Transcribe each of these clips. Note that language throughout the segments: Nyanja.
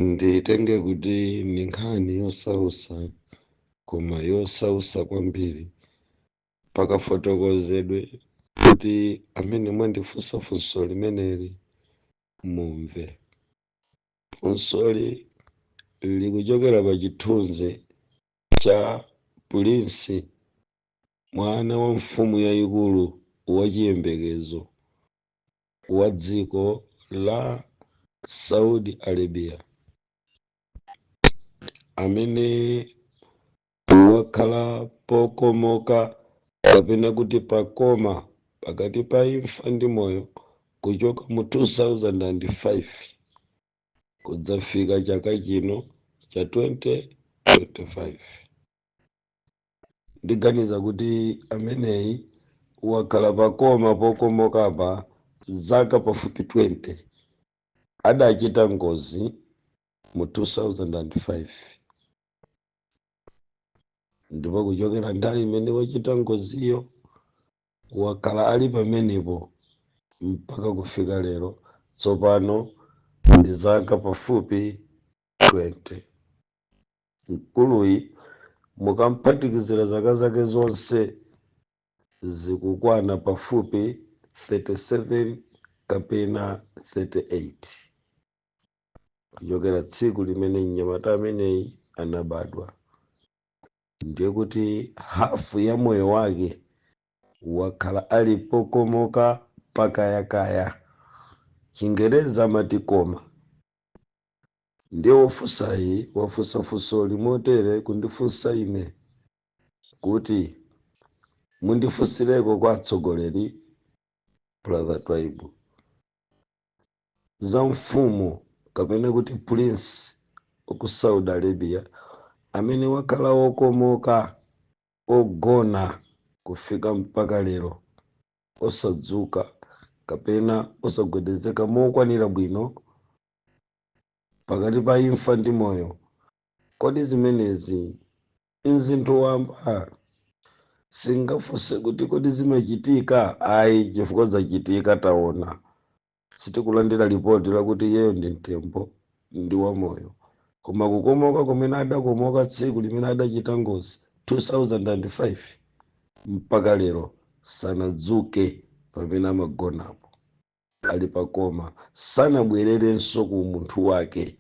Nditenge kuti ndi nkhani yosausa, koma yosausa kwambiri pakafotokozedwe, kuti amene mwandifunsa funso limeneli mumve. Funsoli likuchokera pa chithunzi cha prince, mwana wa mfumu yayikulu wachiyembekezo wa dziko la Saudi Arabia, amene wakhala pokomoka, kapena kuti pa coma, pakati pa imfa ndi moyo kuchoka mu 2005 kudzafika chaka chino cha 2025. Ndiganiza kuti ameneyi wakhala pa coma, pokomokapa, zaka pafupi 20. Adachita ngozi mu 2005, ndipo kuchokera nthawi imene wachita ngoziyo wakhala ali pamenepo mpaka kufika lero. Tsopano ndi zaka pafupi 20. Mkuluyi mukamphatikizira zaka zake zonse zikukwana pafupi 37 kapena 38 kuchokera tsiku limene mnyamata ameneyi anabadwa. Ndiye kuti hafu ya moyo wake wakhala ali pokomoka, pakayakaya, Chingereza amati coma. Ndiye wofunsayi wafunsa funsoli motere, kundifunsa ine kuti mundifunsireko kwa atsogoleri, Brother Twaibu, za mfumu kapena kuti prince waku Saudi Arabia amene wakhala wokomoka, ogona kufika mpaka lero, osadzuka kapena osagwedezeka mokwanira bwino, pakati pa imfa ndi moyo. Kodi zimenezi nzinthu wamba? Singafunse kuti kodi zimachitika, ayi, chifukwa zachitika, taona. Sitikulandira ripoti lakuti iyeyo ndi mtembo, ndi wamoyo, koma kukomoka kumene adakomoka tsiku limene adachita ngozi 2005 mpaka lero sanadzuke. Pamene amagonapo ali pa coma, sanabwererenso ku munthu wake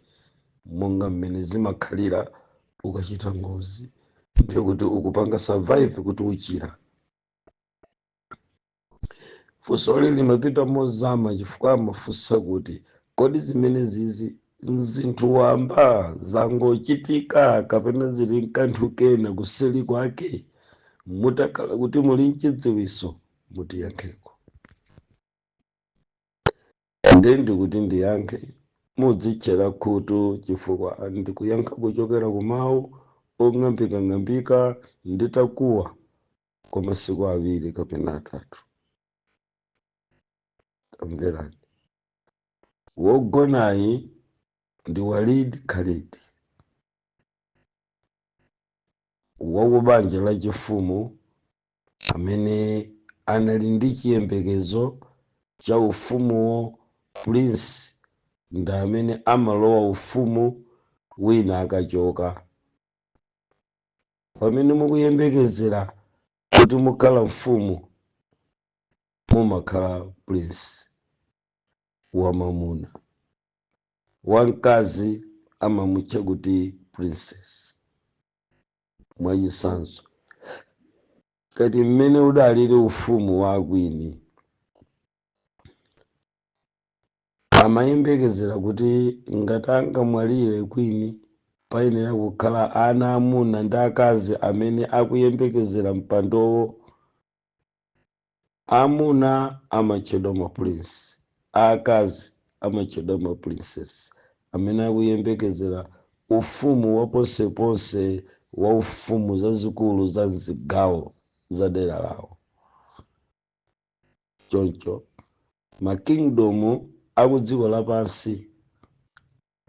monga mmene zimakhalira ukachita ngozi, ndiye kuti ukupanga survive, kuti uchira. Funsoli limapita mozama chifukwa amafunsa kuti kodi zimene zizi nzinthu wamba zangochitika kapena zili nkanthu kena kuseli kwake? Mutakhala kuti muli mchidziwiso, mutiyankheko. Ndiye ndikuti ndiyankhe, mudzitchera khutu, chifukwa ndikuyankha kuchokera ku mawu ong'ambikang'ambika nditakuwa kwa masiku 2 kapena 3. Tamverani, wogonayi ndi Walid Khalid, wakubanja la chifumu, amene anali ndi chiyembekezo cha ufumuwo. Prince ndi amene amalowa ufumu wina akachoka. Pamene mukuyembekezera kuti mukhala mfumu, mumakhala prince wamamuna. Wamkazi amamutcha kuti princess. Mwachitsanzo, kati mmene udalili ufumu wa akwini, amayembekezera kuti ngati angamwalire queen, payenera kukhala ana amuna ndi akazi amene akuyembekezera mpandowo. Amuna amatchedwa ma prince, aakazi amatchedwa ma princess, amene akuyembekezera ufumu wa ponseponse wa ufumu zazikulu za mzigawo za dera lawo. Choncho ma kingdom aku dziko lapansi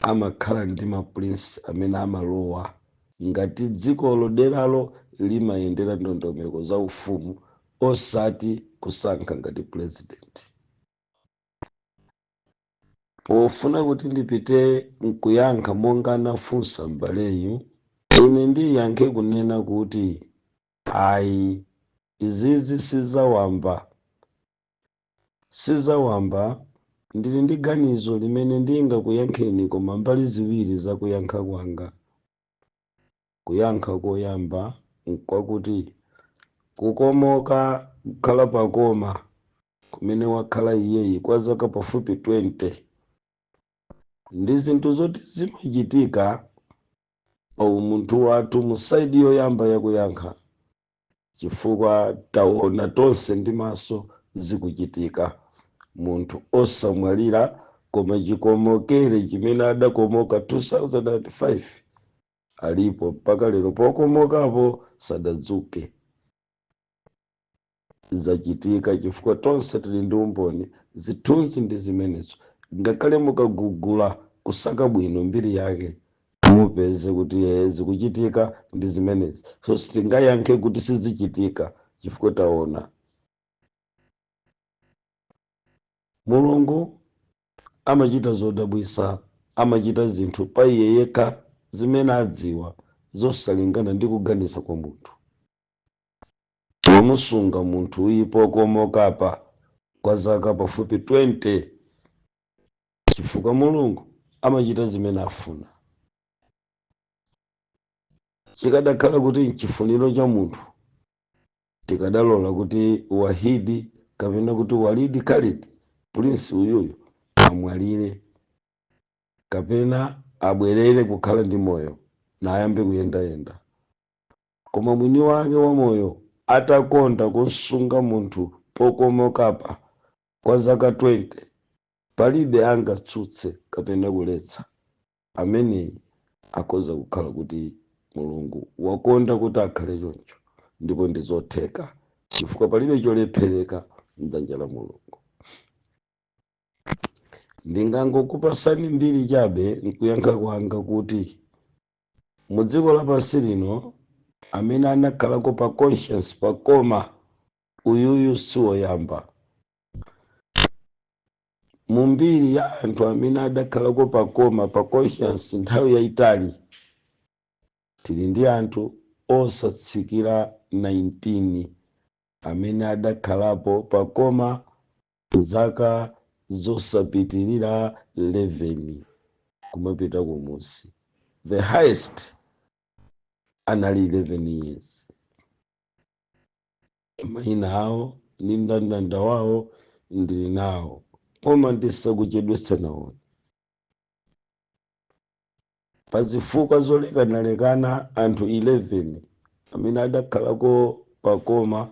amakhala ndi ma prince amene amalowa ngati dzikolo, deralo limayendera ndondomeko za ufumu, osati kusankha ngati president. Pofuna kuti ndipite nkuyankha monga anafunsa m'baleyu, ine ndiyankhe kunena kuti ayi, izizi sizawamba, sizawamba. Ndili ndi ganizo limene ndingakuyankheni, koma mbali ziwiri zakuyankha kwanga. Kuyankha koyamba nkwakuti kukomoka, kukhala pa coma kumene wakhala iyeyi kwa zaka pafupi 20, ndi zinthu zoti zimachitika pa umunthu wathu, mu side yoyamba yakuyankha, chifukwa taona tonse ndi maso zikuchitika, munthu osamwalira, koma chikomokere chimene adakomoka 2005 alipo mpaka lero pokomokapo sadadzuke. Zachitika chifukwa tonse tili ndi umboni, zithunzi ndi zimenezo. Ngakhale mukagugula kusaka bwino mbiri yake, mupeze kuti zikuchitika ndi zimenezi. So sitingayankhe kuti sizichitika chifukwa taona. Mulungu amachita zodabwisa, amachita zinthu pa iye yekha zimene adziwa, zosalingana ndi kuganiza kwa munthu. Wamusunga munthu uyi pokomokapa kwa zaka pafupi 20 chifukwa Mulungu amachita zimene afuna. Chikadakhala kuti nchifuniro cha munthu, tikadalola kuti Wahidi kapena kuti Walidi Khalid Prince uyuyu amwalire kapena abwerere kukhala ndi moyo nayambe kuyendayenda. Koma mwini wake wa moyo atakonda kusunga munthu pokomokapa kwa zaka 20, palibe angatsutse kapena kuletsa. Ameneyi akhoza kukhala kuti Mulungu wakonda kuti akhale choncho, ndipo ndi zotheka chifukwa palibe cholephereka mdzanja la Mulungu. Ndingangokupasani mbiri chabe nkuyankha kwanga kuti mu dziko lapansi lino amene anakhalako pa conscience, pa coma, uyuyu siwoyamba. Mu mbiri ya anthu amene adakhalako pa coma, pa conscience nthawi yayitali, tili ndi anthu osatsikira 19 amene adakhalapo pa coma zaka zosapitirira 11 kumapita kumusi. The highest anali 11 years. Mayina awo ndi mndandanda wawo ndili nawo, koma ndisakuchedwetsa nawoni. Pa zifukwa zolekanalekana, anthu 11 amene adakhalako pa coma,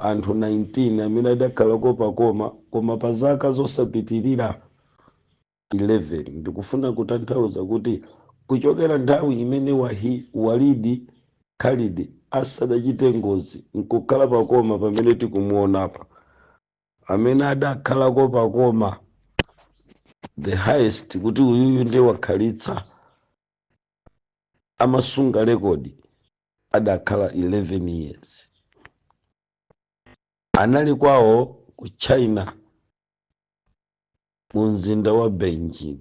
anthu 19 amene adakhalako pa coma koma pa zaka zosapitirira 11. Ndikufuna kutanthauza kuti kuchokera nthawi imene Walidi Khalid asadachite ngozi nkukhala pa coma pamene tikumuonapa, amene adakhalako pa coma the highest, kuti uyuyu ndiye wakhalitsa, amasunga rekodi, adakhala 11 years. Anali kwawo ku China, mu mzinda wa Beijing.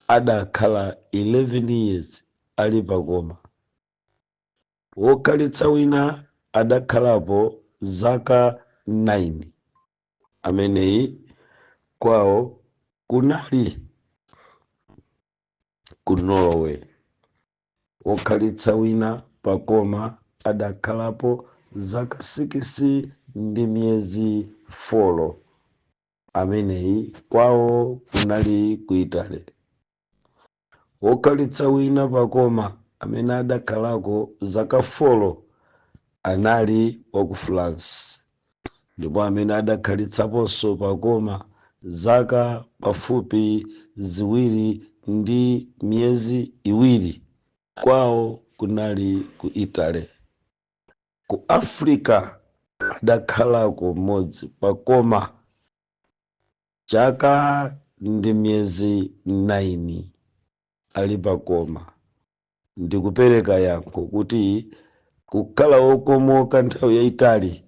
Adakhala 11 years ali pa coma. Wokhalitsa wina adakhalapo zaka 9, ameneyi kwawo kunali ku Norway. Wokhalitsa wina pa coma adakhalapo zaka 6 ndi miyezi 4, ameneyi kwawo kunali ku Italy. Wokhalitsa wina pa coma amene adakhalako zaka 4 anali wa ku France, ndipo amene adakhalitsaponso pa coma zaka pafupi 2 ndi miyezi 2, kwawo kunali ku Italy. Ku Africa adakhalako mmodzi pa coma chaka ndi miyezi 9 ali pa coma. Ndikupereka yankho kuti kukhala wokomoka nthawi yayitali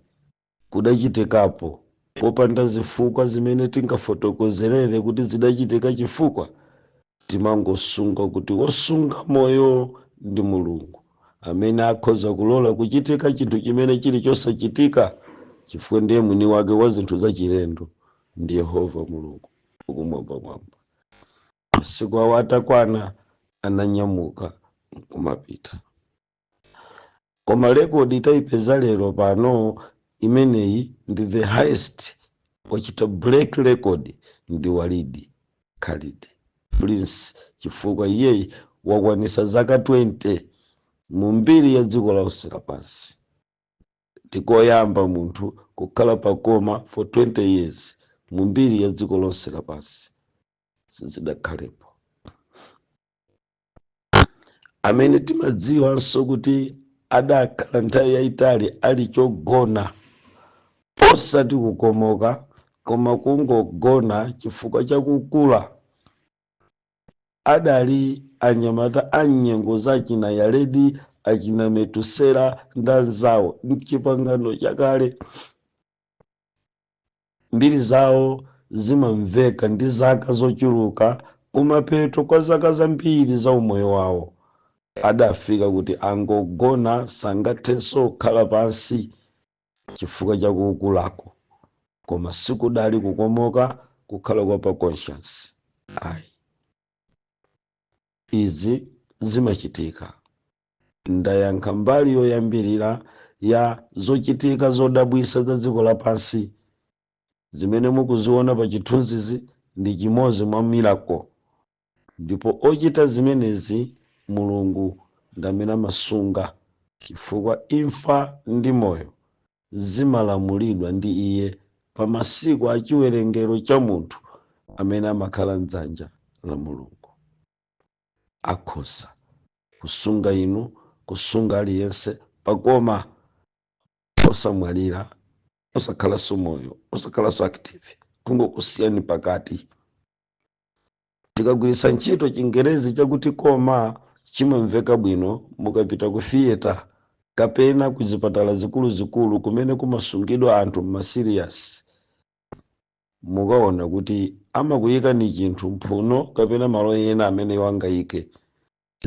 kudachitikapo. Popanda zifukwa zimene tingafotokozerere kuti zidachitika, chifukwa timangosunga kuti wosunga moyo ndi Mulungu amene akhoza kulola kuchitika chinthu chimene chili chosachitika, chifukwa ndiye mwini wake wa zinthu zachilendo, ndi Yehova Mulungu wakumwambamwamba. Masiku awo atakwana, ananyamuka nkumapita. Koma record tayipeza lero pano imeneyi ndi the highest. Wachita break record ndi Walidi Khalid Prince, chifukwa iyeyi wakwanisa zaka 20 mu mbiri ya dziko lonse lapansi. Ndikoyamba munthu kukhala pa coma for 20 years mu mbiri ya dziko lonse lapansi, sizidakhalepo. Amene timadziwanso kuti adakhala nthawi yayitali ali chogona, osati kukomoka koma kungogona chifukwa chakukula, adali anyamata a nyengo za achina Yaredi, achina Metusela ndi anzawo mchipangano chakale. Mbiri zawo zimamveka ndi zaka zochuluka. Kumapeto kwa zaka zambiri za umoyo wawo adafika kuti angogona, sangathenso kukhala pansi chifukwa chakukulako, koma sikudali kukomoka, kukhala kwa pa conscience ayi. Izi zimachitika. Ndayankha mbali yoyambirira ya zochitika zodabwisa za dziko lapansi zimene mukuziona pa chithunzizi, ndi chimodzi mwa miracle, ndipo ochita zimenezi Mulungu ndi amene amasunga, chifukwa imfa ndi moyo zimalamulidwa ndi iye pa masiku a chiwerengero cha munthu amene amakhala mdzanja la Mulungu. Akhoza kusunga inu, kusunga aliyense pa coma, osamwalira, osakhalanso moyo, osakhalanso active, kungokusiyani pakati. Tikagwiritsa ntchito Chingerezi chakuti coma, chimamveka bwino mukapita ku theatre kapena ku zipatala zikuluzikulu kumene kumasungidwa anthu ma serious. Mukaona kuti amakuyikani chinthu mphuno kapena malo ena amene wangayike,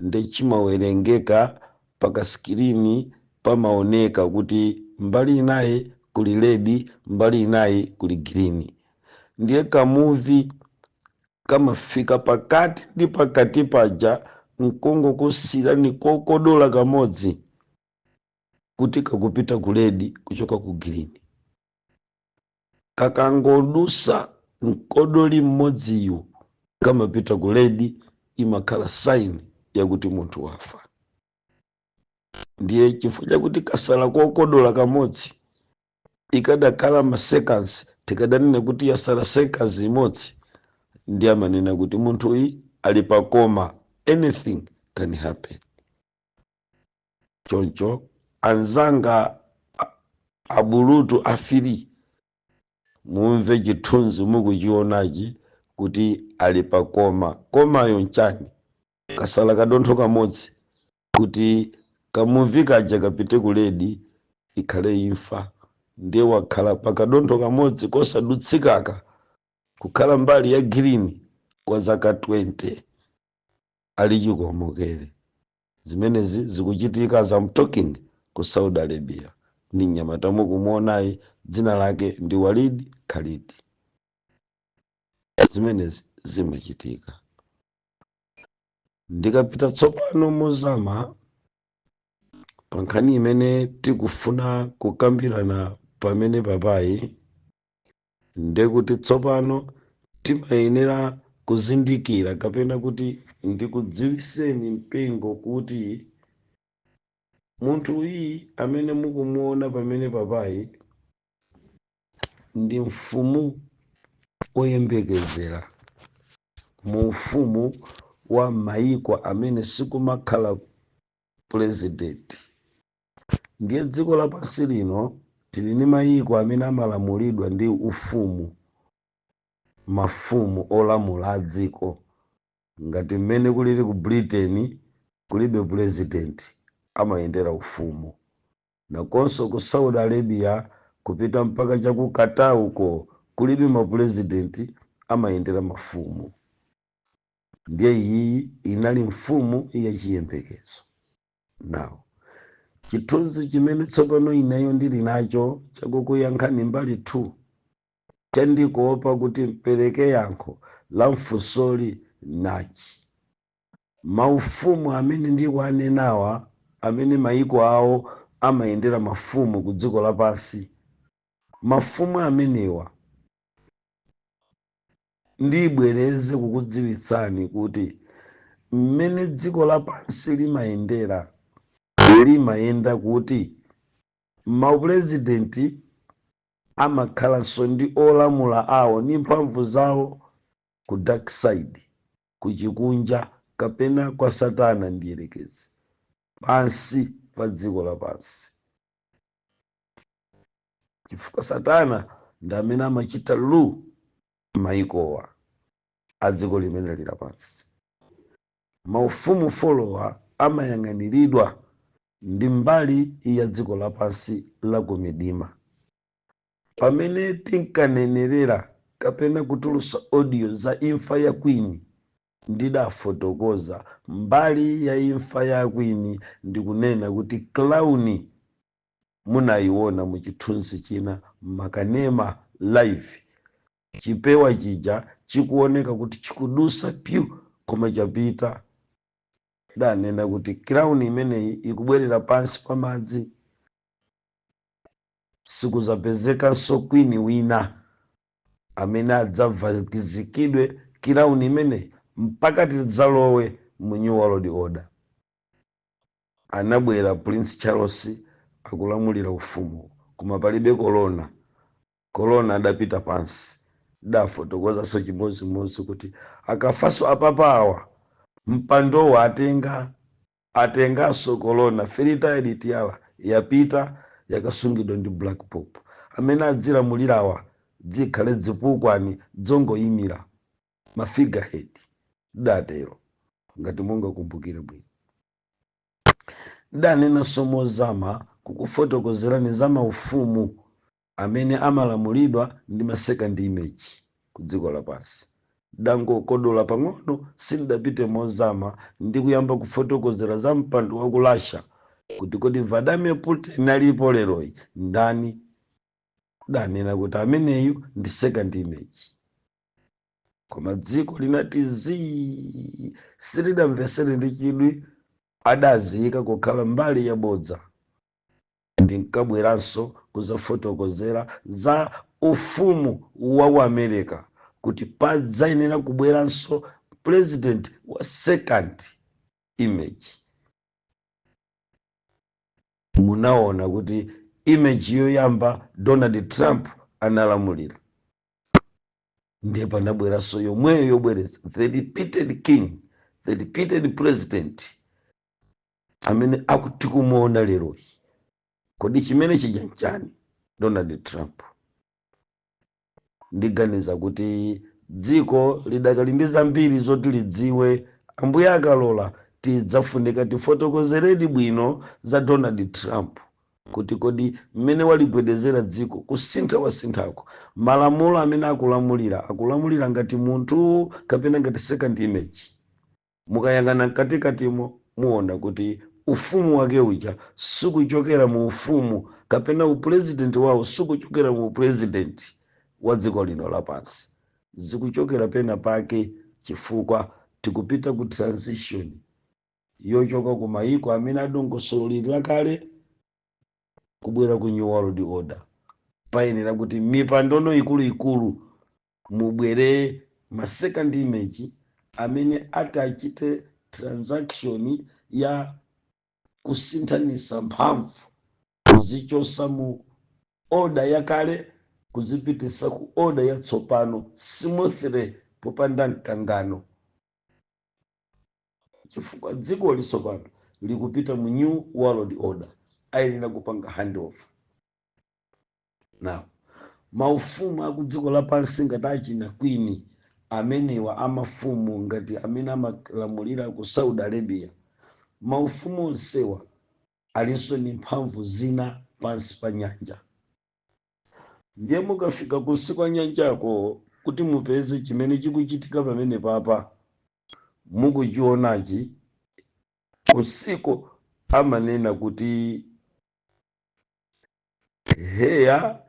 ndi chimawerengeka paka screen, pamaoneka kuti mbali inayi kuli red, mbali inayi kuli green. Ndiye kamuvi kamafika pakati ndi pakati paja, nkungokusiyirani kokodola kamodzi kuti kakupita ku red kuchoka ku green. Kakangodusa mkodoli mmodziyu, kamapita ku red, imakhala sign yakuti munthu wafa. Ndiye chifukwa chakuti kasala kokodola kamodzi, ikadakhala ma seconds, tikadanena kuti yasala seconds imodzi, ndi amanena kuti munthu uyi ali pa coma, anything can happen. Choncho anzanga abulutu afiri, mumve chithunzi mukuchionachi kuti ali pa coma. Comayo nchani? Kasala kadontho kamodzi kuti kamuvi kaja kapite ku red, ikhale imfa. Ndiye wakhala pakadontho kamodzi kosadutsikaka, kukhala mbali ya green kwa zaka 20 ali chikomokere. Zimenezi zikuchitika as I'm talking ku Saudi Arabia, ndi mnyamata mukumuonayi, dzina lake ndi Walid Khalid. Zimenezi zimachitika. Ndikapita tsopano mozama pa nkhani imene tikufuna kukambirana pamene papayi, ndekuti tsopano timayenera kuzindikira, kapena kuti ndikudziwiseni mpingo, kuti munthu uyi amene mukumuona pamene papayi ndi mfumu oyembekezera mu ufumu wa maiko amene sikumakhala president. Ndiye dziko lapansi lino tili ndi mayiko amene amalamulidwa ndi ufumu, mafumu olamula a dziko, ngati mmene kulili ku Britain, kulibe president, amayendera ufumu. Nakonso ku Saudi Arabia kulibe president, Kupita mpaka chaku Qatar uko, kulibe mapurezidenti, amayendera mafumu. Ndiye iyi inali mfumu yachiyembekezo. Now, chithunzi chimene tsopano ineyo ndili nacho chakukuyankhani mbali 2, chandikuopa kuti mpereke yankho la mfunsoli nachi: maufumu amene ndikuanenawa, amene maiko awo amayendera mafumu ku dziko lapansi, mafumu amenewa, ndibwereze kukudziwitsani kuti mmene dziko lapansi limayendera, limayenda kuti mapurezidenti amakhalanso ndi olamula awo ndi mphamvu zawo ku dark side, kuchikunja kapena kwa Satana ndiyelekezi, pansi pa dziko lapansi, chifukwa Satana ndi amene amachita rule maikowa a dziko limene lili lapansi. Maufumu four wa amayang'aniridwa ndi mbali ya dziko lapansi la kumidima. Pamene tinkanenerera kapena kutulusa audio za imfa ya Queen, ndidafotokoza mbali ya imfa ya Queen ndikunena kuti crown munayiona mu chithunzi china makanema live, chipewa chija chikuoneka kuti chikudusa pyu, koma chapita. Danena kuti crown imeneyi ikubwerera pansi pa madzi, sikuzapezekanso queen wina amene adzavazikidwe crown imeneyi mpaka tidzalowe mu New World Order. Anabwera Prince Charles, akulamulira ufumu, koma palibe korona. Korona adapita pansi. Dafotokozanso chimodzimodzi kuti akafanso apapawa, mpandowo atenga, atenganso korona. Fairy tiara yapita, yakasungidwa ndi Black Pope. Amene adzilamulirawa dzikhale dzipukwani dzongoyimira, ma figurehead. Datero, ngati mungakumbukire bwino. Danenanso mozama kukufotokozerani za maufumu amene amalamulidwa ndi ma second image ku dziko lapansi. Dangokodola pang'ono, sindidapite mozama ndi kuyamba kufotokozera za mpando wa ku Russia, kuti kodi Vladimir Putin alipo leroyi ndani? Danena kuti ameneyu ndi second image, koma dziko linati zii, silidamvesere ndi chidwi, adaziyika kukhala mbali yabodza. Ndinkabweranso kuzafotokozera za ufumu wa ku America, kuti padzayenera kubweranso president wa second image. Munaona kuti image yoyamba Donald Trump analamulira, ndiye panabweranso yomweyo yobwereza, the repeated king, the repeated president amene akuti kumuona leroyi. Kodi chimene chija nchani? Donald Trump. Ndiganiza kuti dziko lidakali ndi zambiri zoti lidziwe. Ambuye akalola, tidzafunika tifotokozeredi bwino za Donald Trump, kuti kodi mmene waligwedezera dziko, kusintha wasinthako malamulo amene akulamulira, akulamulira ngati munthu kapena ngati second image? Mukayang'ana mkatikatimo, muona kuti ufumu wake uja sikuchokera mu ufumu, kapena upurezidenti wawo sikuchokera mu upurezidenti wa dziko lino lapansi, zikuchokera pena pake, chifukwa tikupita ku transition yochoka ku mayiko amene adongosolo kale kubwera ku New World Order. Payenera kuti mipandono ikuluikulu mubwere ma second image amene ati achite transaction ya kusinthanisa mphamvu, kuzichosa mu order yakale kuzipitisa ku order yatsopano smoothly, popanda mkangano, chifukwa dziko litsopano likupita mu New World Order, ayenera kupanga handover. Now, maufumu aku dziko lapansi ngati achina queen amenewa, amafumu ngati amene amalamulira ku Saudi Arabia, maufumu onsewa alinso ndi mphamvu zina pansi pa nyanja. Ndiye mukafika kunsi kwa nyanjako kuti mupeze chimene chikuchitika pamene papa mukuchionachi, usiku amanena kuti "heir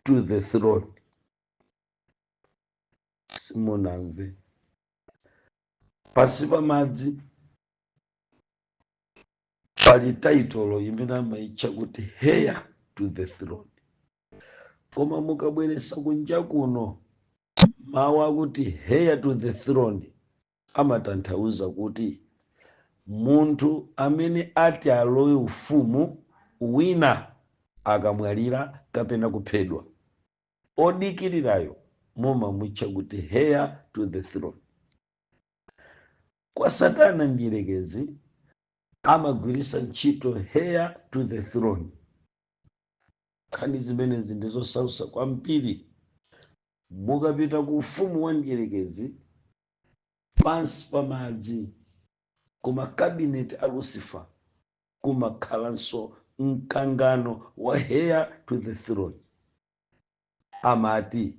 to the throne". Simunamve. Pansi pa madzi pali title imene amayitcha kuti "heir to the throne", koma mukabweresa kunja kuno, mawu akuti "heir to the throne" amatanthauza kuti munthu amene ati alowe ufumu wina akamwalira kapena kuphedwa, odikirirayo mumamutcha kuti "heir to the throne". Kwa Satana mdierekezi amagwiritsa ntchito "heir to the throne". Nkhani zimenezi ndizosautsa kwambiri. Mukapita ku ufumu wa mdierekezi pansi pa madzi, kuma cabinet a Lucifer, kumakhalanso mkangano wa "heir to the throne". Amati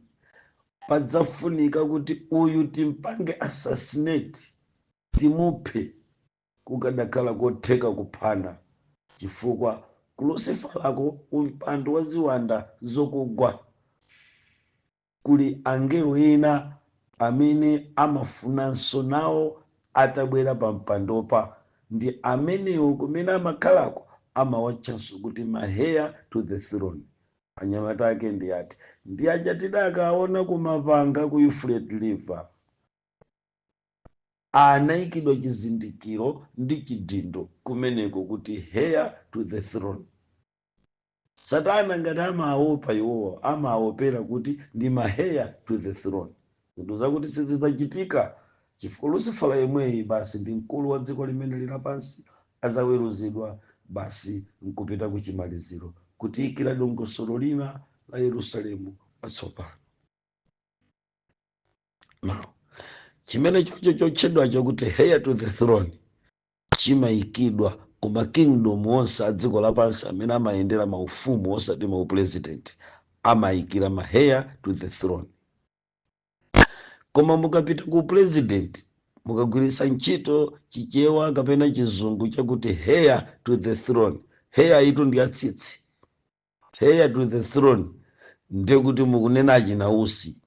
padzafunika kuti uyu timpange assassinate, timuphe, kukadakhala kotheka kuphana, chifukwa ku Luciferako, kumpando wa ziwanda zokugwa, kuli angelo ena amene amafunanso nawo atabwera pa mpandopa. Ndi amenewo kumene amakhalako amawatchanso kuti ma "heir to the throne". Anyamata ake ndi ati? Ndi aja tidakaona kumapanga ku Euphrates River, anayikidwa chizindikiro ndi chidindo kumeneko kuti "heir to the throne". Satana ngati amaopa iwowa, amaopera kuti ndi ma "heir to the throne". Zinthu zakuti sizidzachitika, chifukwa Lucifer yemweyi basi ndi mkulu wa dziko limene lili pansi, azaweruzidwa basi nkupita kuchimaliziro, kutiyikira dongosolo lina la Yerusalemu watsopano. Now, chimene chocho chotchedwacho kuti "heir to the throne" chimayikidwa ku ma kingdom onse a dziko lapansi amene amayendera maufumu, osati maupresident, amayikira ma "heir to the throne". Koma mukapita ku president, mukagwiritsa ntchito Chichewa kapena Chizungu chakuti "heir to the throne", hair itu ndi yatsitsi. "Heir to the throne" ndiye kuti mukunena achina Usi,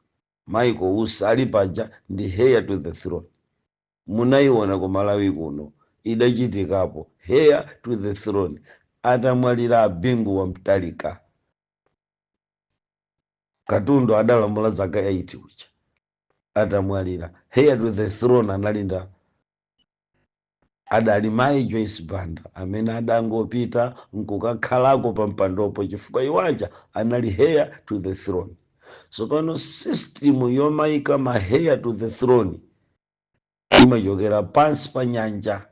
Michael Usi ali paja ndi "heir to the throne". Munayiona ku Malawi kuno idachitikapo "heir to the throne" atamwalira Bingu wa Mtalika, katundu adalamula zaka 8 uja atamwalira, "heir to the throne" analinda adali mayi Joyce Banda, amene adangopita nkukakhalako pa mpandopo chifukwa iwaja anali "heir to the throne". So pano system yomayika ma "heir to the throne" imachokera pansi pa nyanja,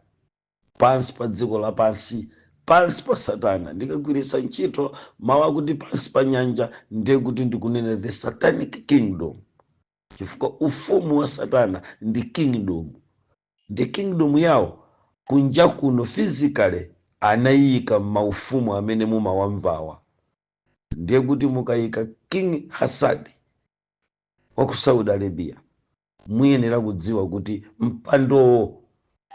pansi pa dziko lapansi, pansi pa Satana. Ndikagwiritsa ntchito mawu akuti pansi pa nyanja, ndiye kuti ndikunena the satanic kingdom, chifukwa ufumu wa Satana ndi kingdom, ndi kingdom yawo kunja kuno physically anayika maufumu amene mumawamvawa. Ndiye kuti mukayika King Hassan wa ku Saudi Arabia, muyenera kudziwa kuti mpandowo,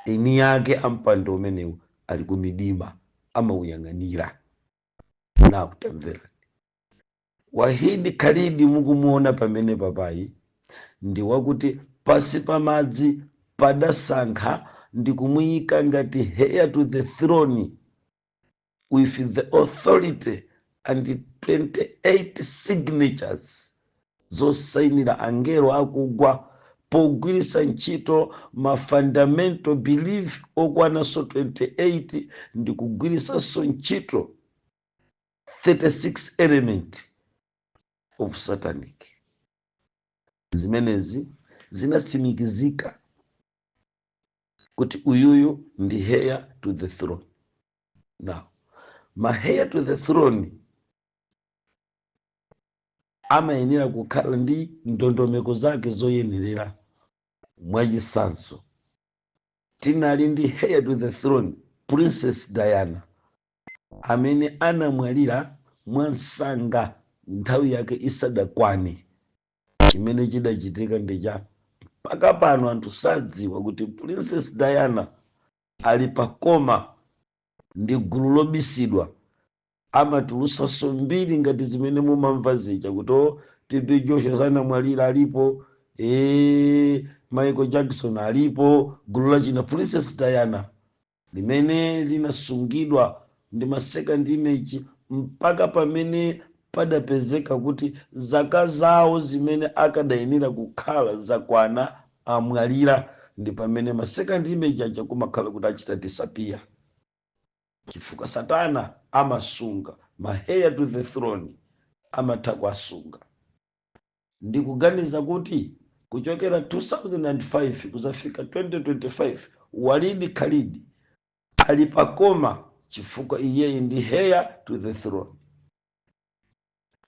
eni yake ampando umenewu ali ku midima, amauyang'anira. Nakutamverani, Wahidi Khalidi mukumuona pamene papayi ndi wakuti pasi pa madzi padasankha ndi kumuyika ngati "heir to the throne" with the authority and 28 signatures zosayinira angelo akugwa, pogwiritsa ntchito ma fundamental belief okwananso 28 ndi kugwiritsanso ntchito 36 element of satanic. Zimenezi zinatsimikizika kuti uyuyu ndi "heir to the throne". Now, ma "heir to the throne" amayenera kukhala ndi ndondomeko zake zoyenerera. Mwachitsanzo, tinali ndi "heir to the throne" Princess Diana, amene anamwalira mwansanga Nthawi yake isadakwane, chimene chidachitika ndi cha mpaka pano anthu sadziwa kuti Princess Diana ali pa coma ndi gulu lobisidwa. Amatulusanso mbiri ngati zimene mumamva zija kuti o TB Joshua sanamwalira, alipo, Michael Jackson alipo. Gulu lachina Princess Diana limene linasungidwa ndi ma second image mpaka pamene padapezeka kuti zaka zawo zimene akadayenera kukhala zakwana, amwalira, ndi pamene ma second image aja kumakhala kuti achita disappear, chifukwa Satana amasunga ma heir to the throne, amatha kuasunga. Ndikuganiza kuti kuchokera 2005 kuzafika 2025, Walidi Khalidi ali pa coma chifukwa iyeyi ndi heir to the throne.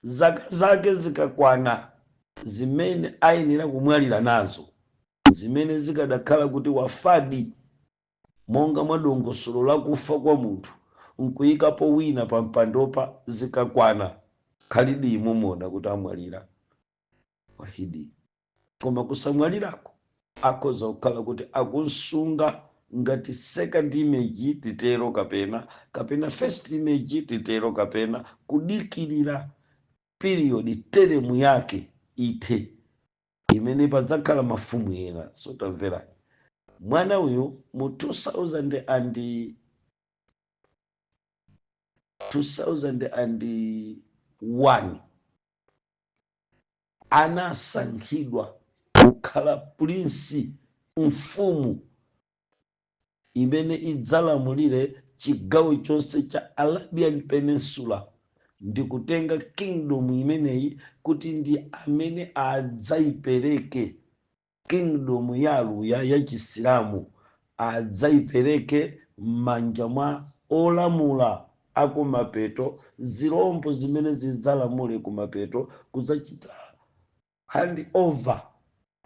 Zaka zake zikakwana zimene ayenera kumwalira nazo, zimene zikadakhala kuti wafadi monga mwa dongosolo lakufa kwa munthu nkuyikapo wina pa mpandopa, zikakwana Khalidi imumona kuti amwalira Wahidi. Koma kusamwalirako akhoza kukhala kuti akunsunga ngati second image titero, kapena first image titero, kapena kudikirira period, term yake ithe imene padzakhala mafumu ena. So tamverani, mwana uyu mu 2000 and 2001 anasankhidwa kukhala prince, mfumu imene idzalamulire chigawo chonse cha Arabian Peninsula ndi kutenga kingdom imeneyi kuti ndi amene adzayipereke kingdom ya Aluya ya Chisilamu, adzayipereke m'manja mwa olamula akumapeto, zirombo zimene zidzalamule kumapeto, kudzachita hand over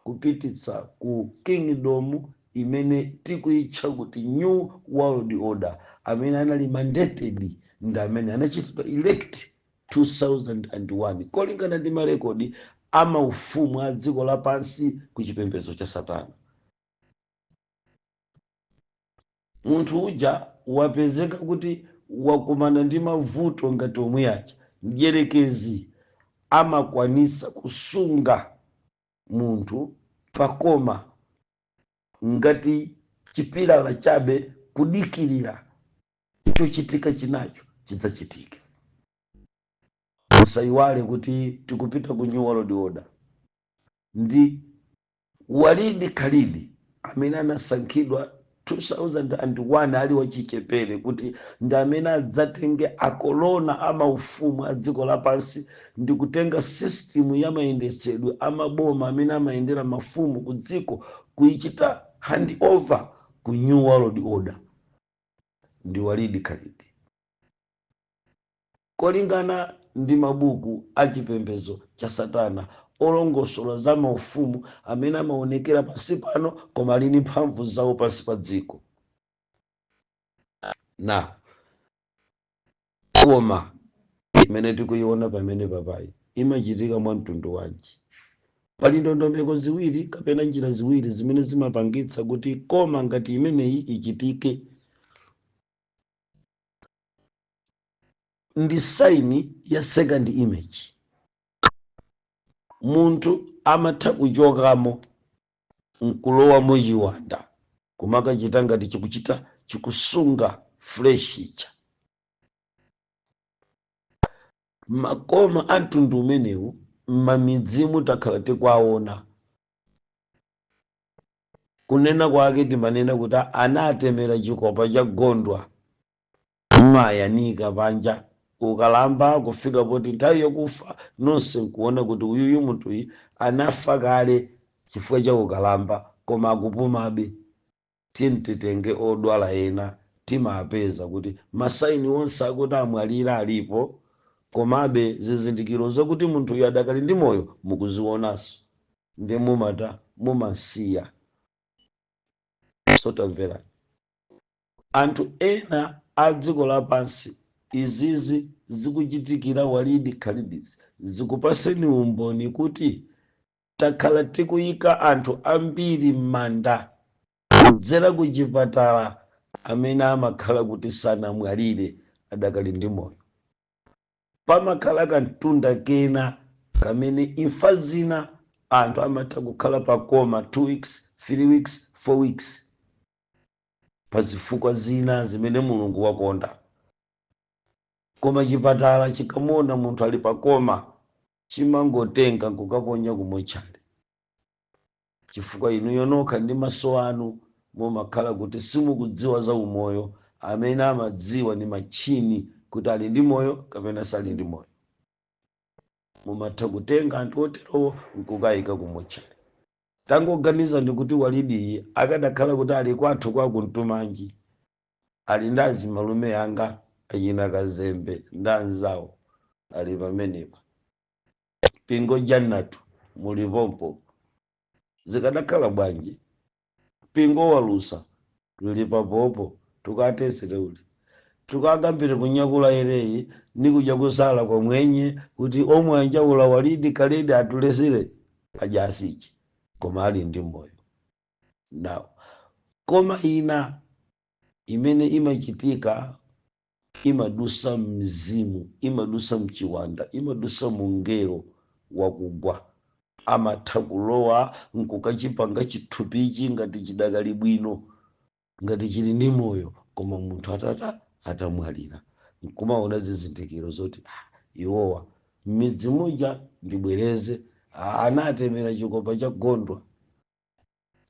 kupititsa ku kingdom imene tikuyitcha kuti New World Order. Amene anali mandated ndi amene anachitidwa elect 2001 kolingana ndi marekodi amaufumu a dziko lapansi ku chipembedzo cha Satana. Munthu uja wapezeka kuti wakumana ndi mavuto ngati omwe aja. Mdyerekezi amakwanisa kusunga munthu pa coma ngati chipilala chabe, kudikirira chochitika chinacho chidzachitika. Musayiwale kuti tikupita ku New World Order ndi Walidi Khalidi amene anasankhidwa 2001 ali wachichepere kuti ndi amene adzatenge akolona amaufumu a dziko lapansi ndi kutenga system ya mayendetsedwe amaboma amene amayendera mafumu ku dziko, kuyichita hand over ku New World Order ndi Walidi Khalidi, kolingana ndi mabuku achipembedzo cha Satana olongosola za maufumu amene amaonekera pansi pano koma ali ndi mphamvu zawo pansi pa dziko. Na koma imene tikuiona pamene papayi imachitika mwa mtundu wanji? Pali ndondomeko ziwiri kapena njira ziwiri zimene zimapangitsa kuti coma ngati imeneyi ichitike. Ndi sign ya second image. Munthu amatha kuchokamo nkulowamo chiwanda, kumakachita ngati chikuchita chikusunga flesh ija. Ma coma a mtundu umenewu m'mamidzimu takhala tikuwaona. Kunena kwake timanena kuti anatemera chikopa cha gondwa, mmayanika panja. Ukalamba kufika poti nthawi yokufa, nonse nkuona kuti uyuyu munthuyu anafa kale chifukwa cha ukalamba, koma akupumabe. Tiyeni titenge odwala ena, timapeza kuti ma sign onse akuti amwalira alipo, komabe zizindikiro zakuti munthuyu adakali ndi moyo mukuzionanso, ndi mumata mumasiya. So tamverani, anthu ena a dziko lapansi Izizi zikuchitikira Walidi Khalidizi zikupaseni umboni kuti takhala tikuyika anthu ambiri m'manda kudzera ku chipatala amene amakhala kuti sanamwalire, adakali ndi moyo. Pamakhala kamtunda kena kamene imfa zina anthu amatha kukhala pa coma 2 weeks, 3 weeks, 4 weeks, pa zifukwa zina zimene Mulungu wakonda. Koma chipatala chikamuona munthu ali pa coma, chimangotenga nkukaponya ku mortuary, chifukwa inuyo nokha ndi maso anu mumakhala kuti simukudziwa za umoyo. Amene amadziwa ndi machine kuti ali ndi moyo kapena sali ndi moyo. Mumatha kutenga anthu oterowo nkukayika ku mortuary. Tangoganiza ndikuti Walidiyi akadakhala kuti ali kwathu kwa Kuntumanji, ali ndi azimalume anga achina Kazembe ndi anzawo ali pamenepa, Pingo Jannatu mulipompo, zikadakhala bwanji? Pingo Walusa lili papopo, tukatesere uli tukagambire kunyakula ereyi nikuja kusala kwa mwenye kuti omwe anjaula Walidi Kalidi atulesere ajasichi, koma ali ndi moyo nawo. Koma ina imene imachitika imadusa mzimu, imadusa mchiwanda, imadusa mungelo wakugwa. Amatha kulowa nkukachipanga chithupichi ngati chidakali bwino, ngati chili ndi moyo, koma munthu atata atamwalira, nkumaona zizindikiro zoti ah, iwowa m'midzi muja, ndibwereze, ah, anatemera chikopa cha gondwa.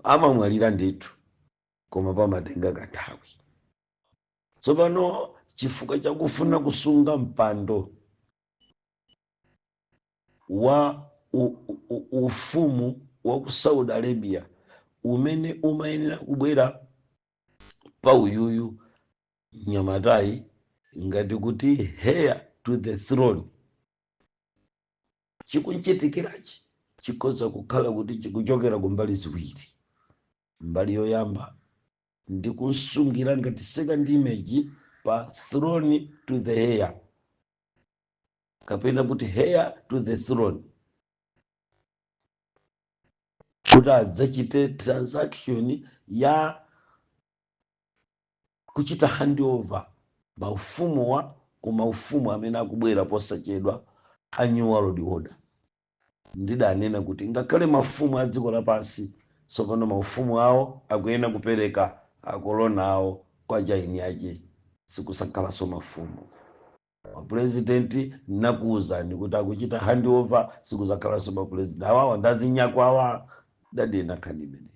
Amamwalira ndithu, koma pamatenga kanthawi. Tsopano chifukwa chakufuna kusunga mpando wa ufumu wa ku Saudi Arabia umene umayenera kubwera pa uyuyu mnyamatayi ngati kuti heir to the throne, chikunchitikirachi chikhoza kukhala kuti chikuchokera kumbali ziwiri. Mbali yoyamba ndi kusungira ngati second image pa throne to the heir, kapena kuti heir to the throne, kuti adzachite transaction ya kuchita handover maufumu wa ku maufumu amene akubwera posachedwa a New World Order. Ndidanena kuti ngakhale mafumu a dziko lapansi tsopano maufumu awo akuyena kupereka akolona awo kwa chaini ache, sikusakhalanso mafumu. Mapurezidenti nakuwuzani kuti akuchita handover, sikuzakhalanso mapurezidenti awawa ndazinyakwawa, dadena nkhani imene.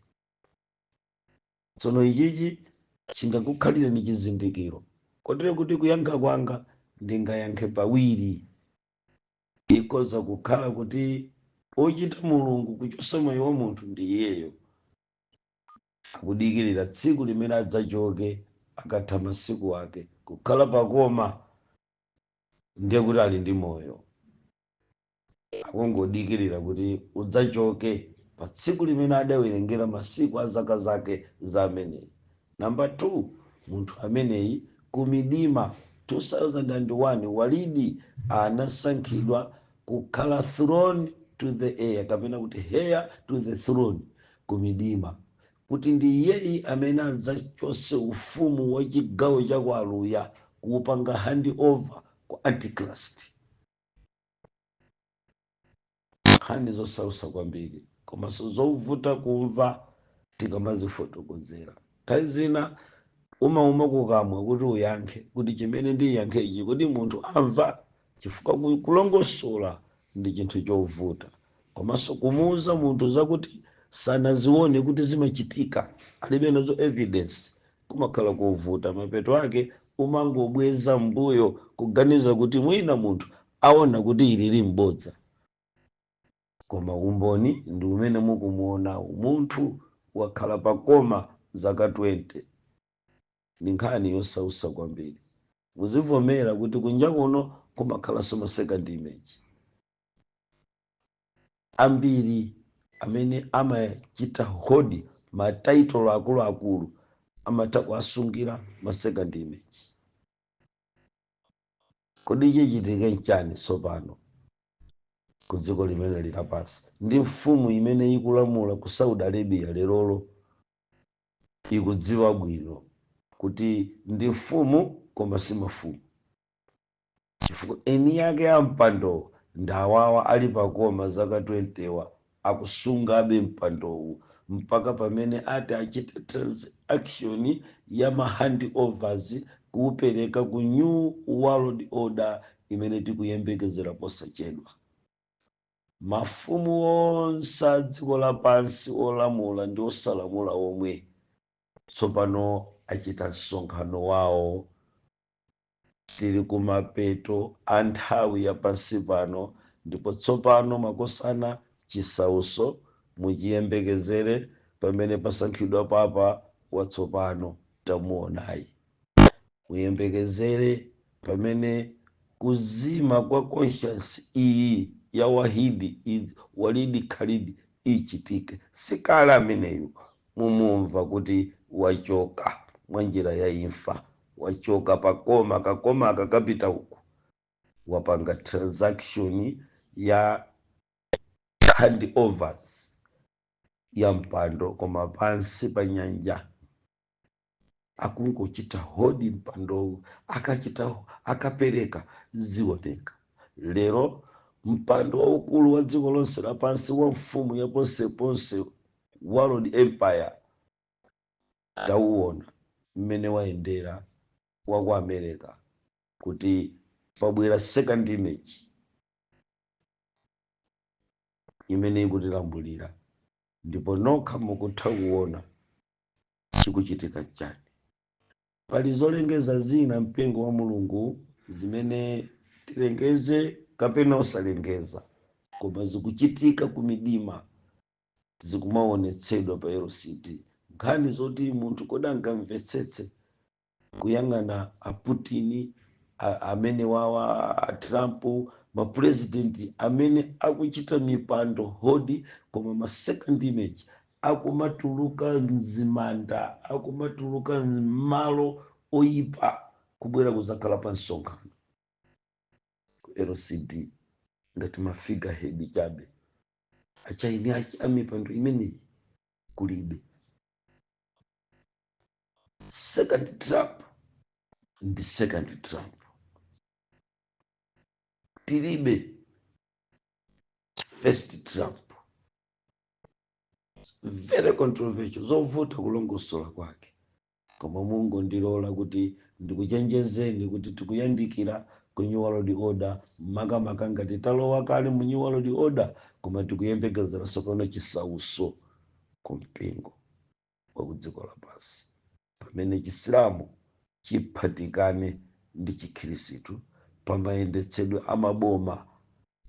Tsono ichichi chingakukhalire ni chizindikiro, kotero kuti kuyankha kwanga ndingayankhe pawiri. Ikhoza kukhala kuti ochita Mulungu kuchosa moyo wa munthu ndi iyeyo, akudikirira tsiku limene adzachoke akatha masiku ake kukhala pa coma, ndiye kuti ali ndi moyo, akungodikirira kuti udzachoke pa tsiku limene adawerengera masiku a zaka zake za ameneyi. Namba 2, munthu ameneyi kumidima 2001 Walidi anasankhidwa kukhala throne to the heir, kapena kuti heir to the throne kumidima, kuti ndi iyeyi amene adzachose ufumu wa chigawo cha ku Aluya kuupanga hand over ku Antichrist. Nkhani zosausa kwambiri komanso zovuta kumva tikamazifotokozera. Nthawi zina umauma kukamwa kuti uyankhe, kuti chimene ndiyankhe ichi kuti munthu amva, chifukwa kulongosola ndi chinthu chovuta, komanso kumuuza munthu zakuti sanazione kuti zimachitika, alibe nazo evidence, kumakhala kovuta. Mapeto ake umangobweza mbuyo kuganiza kuti mwina munthu aona kuti ili limbodza, koma umboni ndi umene mukumuonawo. Munthu wakhala pa coma zaka 20. Ndi nkhani yosausa kwambiri. Muzivomera kuti kunja kuno kumakhalanso ma second image ambiri. Amene amachita hold ma title akuluakulu amatha kuasungira ma second image. Kodi chichitike nchani tsopano ku dziko limene lapansi ndi mfumu imene ikulamula ku Saudi Arabia lerolo? Ikudziwa bwino kuti ndi mfumu koma si mafumu, chifukwa eni yake a mpando ndi awawa ali pakoma zaka 20 wa, akusungabe mpandowu mpaka pamene ati achite transaction ya ma handovers kuupereka ku New World Order imene tikuyembekezera posachedwa. Mafumu onse a dziko lapansi, olamula ndi osalamula omwe, tsopano achita msonkhano wawo. Tili kumapeto a nthawi ya pansi pano, ndipo tsopano, makosana, chisauso muchiyembekezere pamene pasankhidwa papa watsopano tamuonayi. Muyembekezere pamene kuzima kwa conscience iyi ya Wahidi Walidi Khalidi ichitike. Sikale ameneyu mumumva kuti wachoka mwa njira ya imfa, wachoka pakoma, kakoma akakapita uku, wapanga transaction ya handovers ya mpando, koma pansi pa nyanja akungochita hold mpandowu. Akachita, akapereka, zioneka. Lero mpando waukulu wa dziko lonse lapansi wa mfumu ya ponseponse, World Empire, tauona mmene wayendera wa ku America, kuti pabwera second image imene ikutilambulira, ndipo nokha mukutha kuona chikuchitika chani. Pali zolengeza zina, mpingo wa Mulungu, zimene tilengeze kapena osalengeza, koma zikuchitika ku midima, zikumaonetsedwa pa LCD, nkhani zoti munthu kodi angamvetsetse? Kuyang'ana a Putin, amene wawa a Trump, mapurezidenti amene akuchita mipando hold, koma ma second image akumatuluka mzimanda, akumatuluka m'malo oyipa, kubwera kuzakhala pa msonkhano ku LCD ngati ma figurehead chabe. Achaini achi amipando imeneyi kulibe. Second Trump ndi second Trump, tilibe first Trump. Very controversial, zovuta kulongosola kwake, koma mungondilola kuti ndikuchenjezeni kuti tikuyandikira ku New World Order, makamaka ngati talowa kale mu New World Order, koma tikuyembekezera tsopano chisauso ku mpingo wa ku dziko lapansi pamene Chisilamu chiphatikane ndi Chikhirisitu pamayendetsedwe amaboma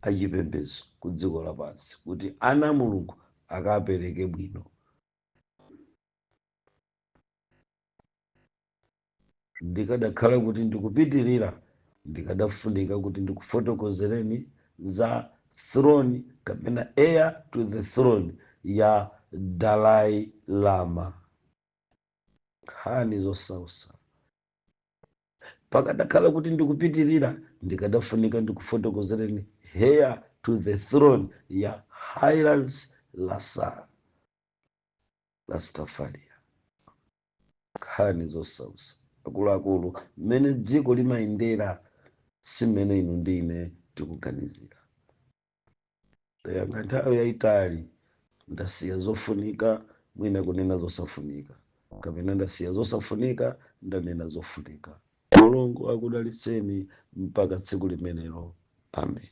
achipembedzo ku dziko lapansi, kuti ana a Mulungu akapereke bwino. Ndikadakhala kuti ndikupitirira, ndikadafunika kuti ndikufotokozereni za throne kapena heir to the throne ya Dalai Lama, nkhani zosausa. Pakadakhala kuti ndikupitirira, ndikadafunika ndikufotokozereni heir to the throne ya Haile Selassie Rastafaria, nkhani zosausa. Akuluakulu, mmene dziko limayendera si mmene inu ndi ine tikuganizira. Ndayankha nthawi yayitali, ndasiya zofunika, mwina kunena zosafunika, kapena ndasiya zosafunika, ndanena zofunika. Mulungu akudalitseni mpaka tsiku limenelo. Amen.